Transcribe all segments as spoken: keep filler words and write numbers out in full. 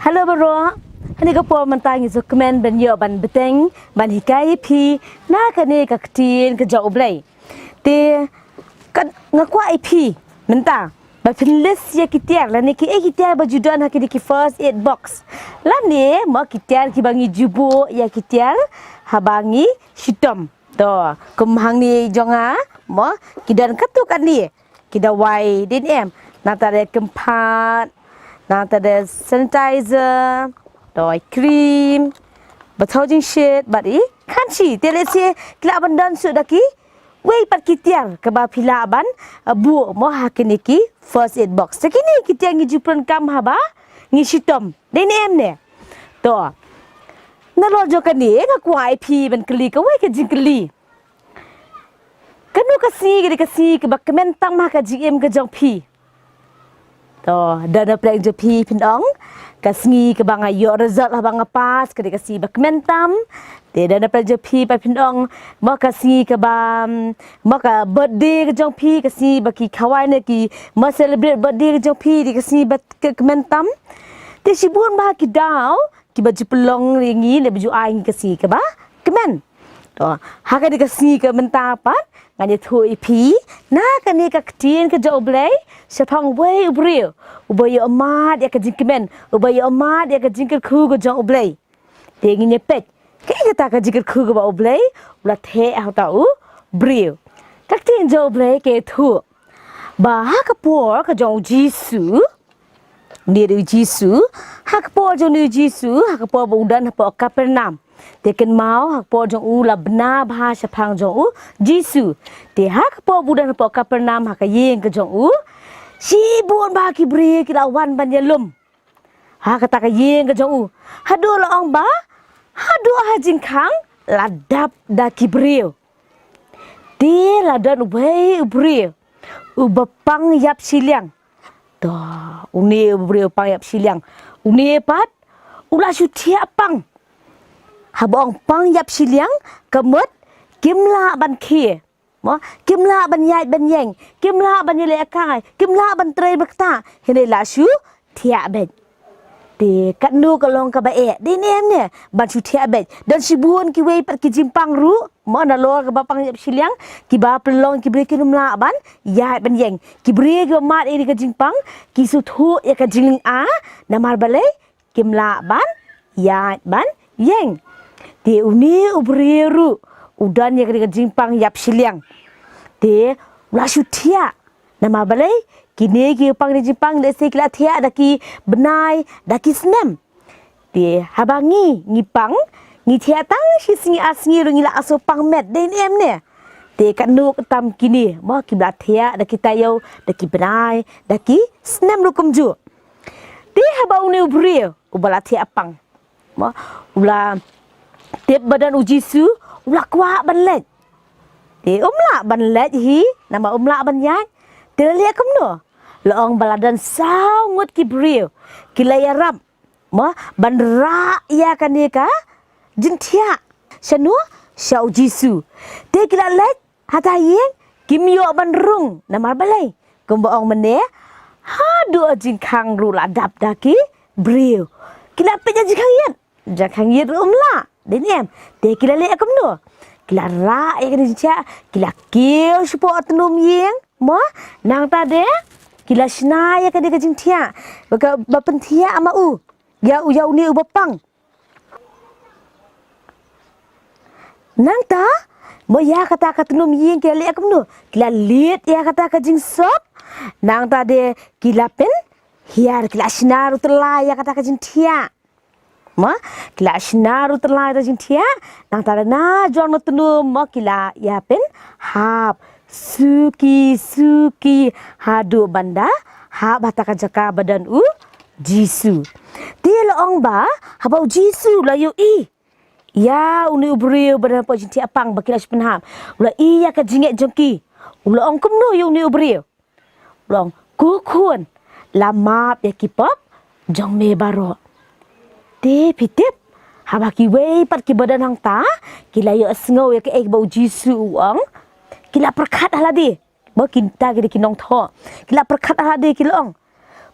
Hello baroh. Hangne ka por mynta ngi ju kmen ban ïoh ban bteng ban hikai ïa phi na kane ka ktien ka jong U Blei. Te ka, nga kwah ïa phi mynta ba phin list ïa ki tiar lane ki, eh, ki tiar ba ju don ha kine ki first aid box, lane mo ki tiar kiba ngi ju buh ïa ki tiar haba ngi shitom. To, kum hangne jong nga mo ki don katto katne ki dawai, dei ne em? Nangta de kempat, nangta de sanitizer, dawai cream, ba thaw jingshet bad i khanshi. Te lehse ki lah ban don shuh da kiwei pat ki tiar kaba phi lah ban, uh, buh mo ha kine ki first aid box. Te kine ki tiar ngi ju pyndonkam haba ngi shitom, dei ne em ne? To, nalor jong kane nga kwah ïa phi ban kylli kawei ka jingkylli. Kano ka sngi ka dei ka sngi kaba kmen tam ha ka jingim ka jong phi? To, don na pdeng jong phi phin ong ka sngi kaba nga ïoh result haba nga pass ka dei ka sngi ba kmen tam. Te don na pdeng jong phi pat phin ong mo ka sngi kaba, mm, mo ka birthday ka jong phi, ka sngi ba ki khawai ne ki mo celebrate birthday ka jong phi, dei ka sngi ba k-, kmen tam. Te shibun bha ki daw kiba ju pynlong ïa ngi ne ba ju ai ngi ka sngi kaba kmen. To, ha kane ka sngi ka mynta pat ngan ïathuh ïa phi na kane ka ktien ka jong U Blei shaphang uwei u briew uba ïoh mad ïa ka jingkmen, uba ïoh mad ïa ka jingkyrkhu ka jong U Blei. Te ngin ïa peit kaei kata ka jingkyrkhu kaba U Blei u la theh ha uta u briew. Ka ktien jong U Blei ka ïathuh ba ha ka por ka jong U Jisu, une u Jisu, ha ka por jong une u Jisu, ha ka por ba u don hapoh Kapernaum. Te kynmaw ha ka por jong u la bna bha shaphang jong U Jisu. Te ha ka por ba u don hapoh Kapernaum ha ka ïing ka jong u, shibun bha ki briew ki la wan ban ïalum ha kata ka ïing ka jong u. Haduh la ong ba haduh ha jingkhang la dap da ki briew. Te la don uwei u briew uba pang ïap shiliang. To, une u briew pang ïap shiliang, une pat u la shu thiah pang. Haba ong pang ïap shiliang ka mut kim lah ban khie. Mo, kim lah ban ïaid ban ïeng, kim lah ban ïalehkai, kim lah ban trei ba ktah, hynrei la shu thiah beit. Te katno ka long kaba eh, dei ne em ne, ban shu thiah beit. Don shibun kiwei pat ki jingpang ruh mo nalor kaba pang ïap shiliang, kiba pynlong ki briew kim lah ban ïaid ban ïeng. Ki briew kiba mad ïa ka jingpang ki sngewthuh ïa ka jinglynga, namar balei? Kim lah ban ïaid ban ïeng. Te une u briew ruh u don ïa ka jingpang ïap shiliang. Te u la shu thiah. Namar balei? Kine ki pang ïa ka jingpang lehse ki la thiah da ki bnai, da ki snem. Te haba ngi, ngi pang, ngi thiah tang shi sngi ar sngi ruh ngi la asuh pang met, dei ne em ne? Te katno tam kine mo kiba la thiah da ki taïew, da ki bnai, da ki snem ruh kumjuh. Te haba une u briew uba la thiah pang mo u la tip ba don U Jisu, u la kwah ban leit. Te um lah ban leit hi, namar um lah ban ïaid. Te la leh kumno? La ong ba la don saw ngut ki briew ki la ïarap mo ban rah ïa kane ka jingthiah. Shano? Sha U Jisu. Te ki la leit hata ïing, kim ïoh ban rung, namar balei? Kumba ong mynne, haduh jingkhang ruh la dap da ki briew. Ki la peit ïa jingkhang ïit, jingkhang ïit ruh um lah, dei ne em? Te ki la leh kumno? Ki la rah ïa kane ka jingthiah, ki la kiew shapoh tnum ïing mo, nangta de ki la shna ïa kane ka jingthiah ba ka, ba pynthiah ma u ïa u, ïa une uba pang. Nangta mo ïa kata ka tnum ïing ki la leh kumno? Ki la lied ïa kata ka jingsop. Nangta de ki la pynhiar, ki la shna ruh tyllai ïa kata ka jingthiah. Mo, ki la shna ruh tyllai ïa ka jingthiah. Nangta de na jong u tnum mo ki la ïa pynhap suki suki haduh ban da hap hata ka jaka ba don U Jisu. Te la ong ba haba U Jisu u la ïohi ïa une u briew ba don hapoh jingthiah pang ba ki la shu pynhap, u la i ïa ka jingngeit jong ki. U la ong kumno ïa une u briew? U la ong, ko khun, la map ïa ki pop jong me baroh. Te phi tip, haba kiwei pat kiba don hangta ki la ïohsngew ïa kaei ba U Jisu u ong, ki la pyrkhat ha lade. Ba kita ki dei ki nongthoh. Ki la pyrkhat ha lade, ki la ong,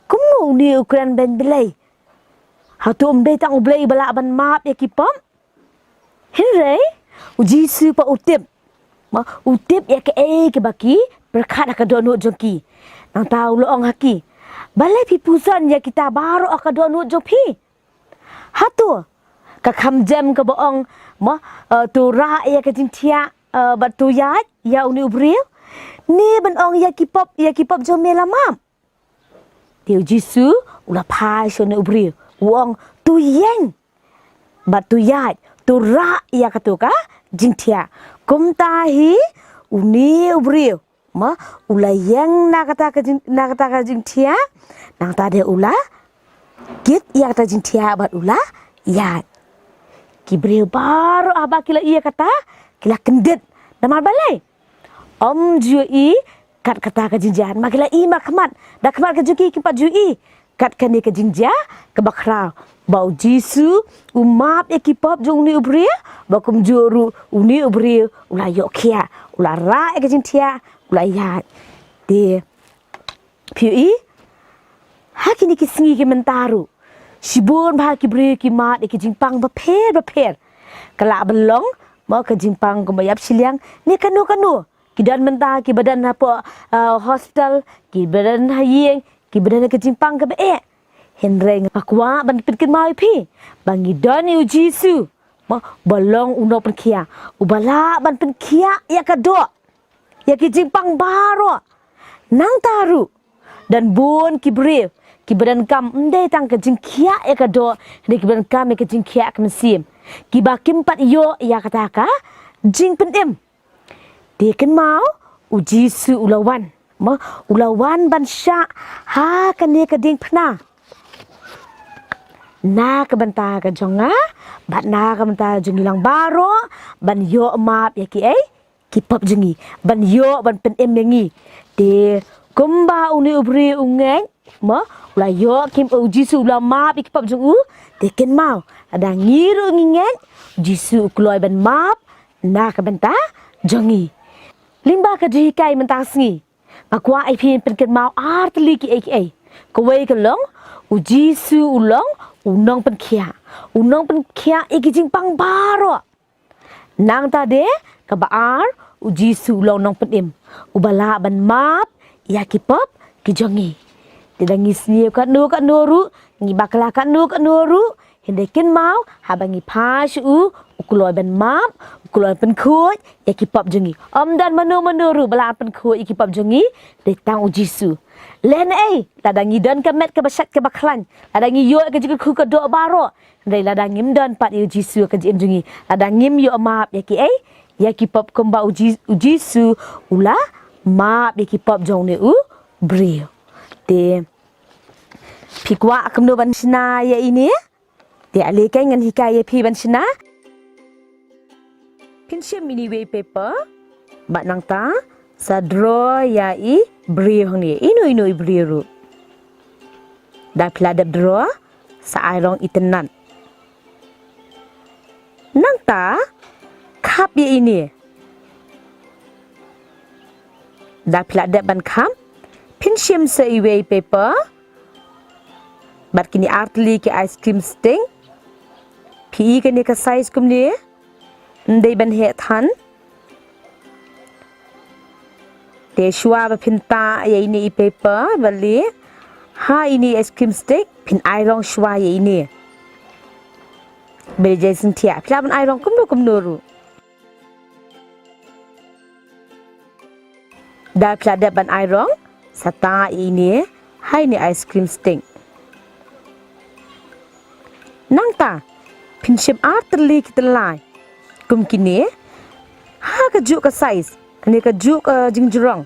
kumno une u kren beiñ Blei? Hato ym dei tang U Blei ba lah ban map ïa ki pop? Hynrei U Jisu pat u tip. Ma, u tip ïa kaei kaba ki pyrkhat ha ka dohnud jong ki. Nangta u la ong ha ki, balei phi puson ïa kita baroh ha ka dohnud jong phi? Hato ka kham jem kaba ong, ma, eh, to rah ïa ka jingthiah, eh, bad to ïaid ïa une u briew? Ne ban ong ïa ki pop, ïa ki pop jong me la map? Te U Jisu u la phai sha une u briew, u ong, to ïeng bad to ïaid, to rah ïa kato ka jingthiah. Kumta hi une u briew, ma, u la ïeng na kata ka jing, na kata ka jingthiah. Nangta de u la kit ïa kata ka jingthiah bad u la ïaid. Ki briew baroh haba ki la ïohi ïa kata, ki la kyndit. Namar balei? Ym ju ïohi kat kata ka jingjia. Ma ki la ïohi markhmat, da khmat ka jong ki ki pat ju ïohi kat kane ka jingjia kaba khraw, ba U Jisu u map ïa ki pop jong une u briew, ba kumjuh ruh une u briew u la ïoh khiah, u la rah ïa ka jingthiah, u la ïaid. Te phi ïohi, ha kine ki sngi ki mynta ruh, shibun bha ki briew ki map ïa ki jingpang bapher bapher. Ka lah ban long, ma, ka jingpang kumba ïap shiliang ne kano kano. Ki don mynta kiba don hapoh, ah, hospital, kiba don ha ïing, kiba don ha ka jingpang kaba eh. Hynrei nga kwah ban pynkynmaw ïa phi ba ngi don ïa U Jisu, ma, ba long u nongpynkhiah, uba lah ban pynkhiah ïa ka doh, ïa ki jingpang baroh. Nangta ruh don bun ki briew kiba donkam ym dei tang ka jingkhiah ïa ka doh, hynrei kiba donkam ïa ka jingkhiah ka mynsiem, kiba kim pat ïoh ïa kata ka jingpynim. Te kynmaw, U Jisu u la wan, ma, u la wan ban shah ha kane ka diengphna na ka bynta ka jong nga bad na ka bynta jong ngi lang baroh, ban ïoh map ïa kiei, ki pop jong ngi, ban ïoh ban pynim ïa ngi. Te kumba une u briew u ngeit, ma, u la ïoh, kim, U Jisu u la map ïa ki pop jong u. Te kynmaw, lada ngi ruh ngi ngeit, U Jisu u kloi ban map na ka bynta jong ngi. Lyngba ka jinghikai mynta ka sngi, nga kwah ïa phi pynkynmaw ar tylli kiei kiei. Kawei ka long, U Jisu u long u nongpynkhiah, u nongpynkhiah ïa ki jingpang baroh. Nangta de kaba ar, U Jisu u long u nongpynim, uba lah ban map ïa ki pop ki jong ngi. Te lada ngi sniew katno katno ruh, ngi bakla katno katno ruh, hynrei kynmaw, haba ngi phai sha u, u kloi ban map, u kloi pynkhuid ïa ki pop jong ngi. Ym don mano mano ruh ba lah pynkhuid ïa ki pop jong ngi, dei tang U Jisu. Lehnohei, lada ngi don ka met kaba shait kaba khlaiñ, lada ngi ïoh ïa ka jingkyrkhu ka doh baroh, hynrei lada ngim don pat ïa U Jisu ha ka jingim jong ngi, lada ngim ïoh map ïa kiei, ïa ki pop, kumba U Ji-, U Jisu u la map ïa ki pop jong une u briew. Te phi kwah kumno ban shna ïa ine? Te ale kan ngan hikai ïa phi ban shna. Phin shim ine iwei i paper, bad nangta sa draw ïa i briew hangne, ino ino i briew ruh. Lada phi la dep draw, sa ai rong itynnad. Nangta khap ïa ine. Lada phi la dep ban khap, phin shim sa iwei i paper bad kine ar tylli ki ice cream stick. Phi i kane ka size kumne, ym dei ban heh than. Te shuwa ba phin tah ïa ine i paper ba lieh ha ine i ice cream stick, phin ai rong shuwa ïa ine. Ba ïa jingthiah, phi lah ban ai rong kumno kumno ruh. Lada phi la dep ban ai rong, sa tah ïa ine ha ine i ice cream stick. Nangta phin shim ar tylli ki tyllai kum kine, ha kajuh ka size, ne kajuh ka jingjrong.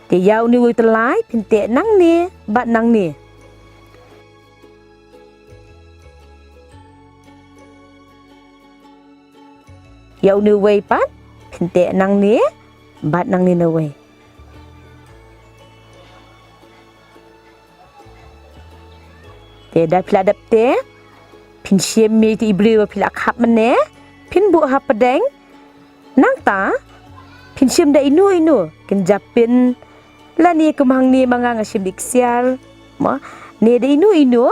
Te ïa une u tyllai phin teh nangne bad nangne. Ïa une uwei pat phin teh nangne bad nangne nawei. Te lada phi la dep teh, phin shim ïa ite i briew ba phi la khap mynne, phin buh hapdeng. Nangta phin shim da ino ino, kin japin, lane kum hangne ma nga, nga shim da i ksiar, mo, Ne da ino ino,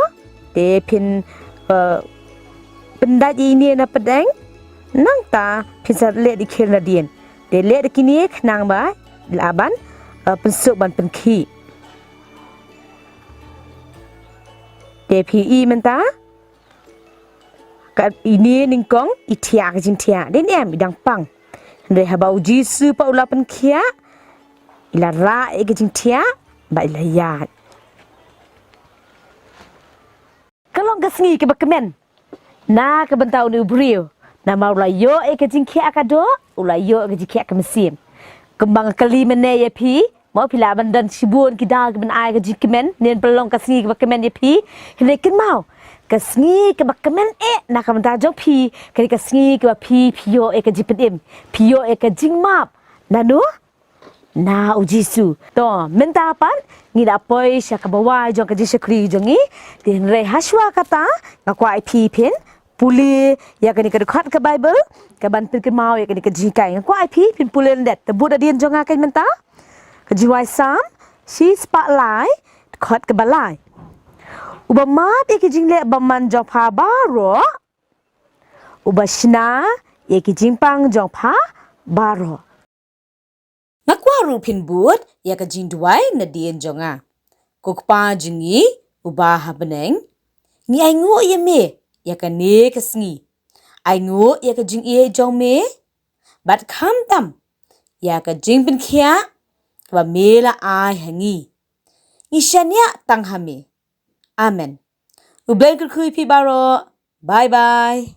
te phin, eh, pyndait ïa ine na pdeng, nangta phin sa leh da i khir nadien. Te leh da kine khnang ba la ban, eh, pynsuk ban pynkhih. Te phi i mynta, ka ine nyngkong i thiah ka jingthiah, dei ne em, i dang pang. Hynrei haba u Jisu pat u la pynkhiah, i la rah ïa ka jingthiah bad i la ïaid. Ka long ka sngi kaba kmen na ka bynta une u briew, namar u la ïoh ïa ka jingkhiah ka doh, u la ïoh ïa ka jingkhiah ka mynsiem. Kumba nga kylli mynne ïa phi, mo, phi lah ban don shibun ki daw kiban ai ka jingkmen, nin pynlong ka sngi kaba kmen ïa phi. Hynrei kynmaw, ka sngi kaba kmen eh na ka bynta jong phi, ka dei ka sngi kaba phi, phi ïoh ïa ka jingpynim, phi ïoh ïa ka jingmap. Nano? Na u Jisu. To, mynta pat ngi la poi sha kaba wai jong ka jingshakri jong ngi. Te hynrei hashwa kata, nga kwah ïa phi phin pule ïa kane ka dkhot ka Baibl kaban pynkynmaw ïa kane ka jinghikai. Nga kwah ïa phi phin pule lyndet. Te bud hadien jong nga kane mynta. Ka Jingwai Salm shispah lai, dkhot kaba lai. Uba map ïa ki jingleh bymman jong pha baroh, uba shna ïa ki jingpang jong pha baroh. Nga kwah ruh phin bud ïa ka jingduwai nadien jong nga. Ko Kpa jong ngi uba ha bneng, ngi ainguh ïa me ïa kane ka sngi. Ainguh ïa ka jingïeit jong me bad khamtam ïa ka jingpynkhiah kaba me la ai ha ngi. Ngi shaniah tang ha me. Amen. U Blei un kyrkhu ïa phi baroh. Bye bye.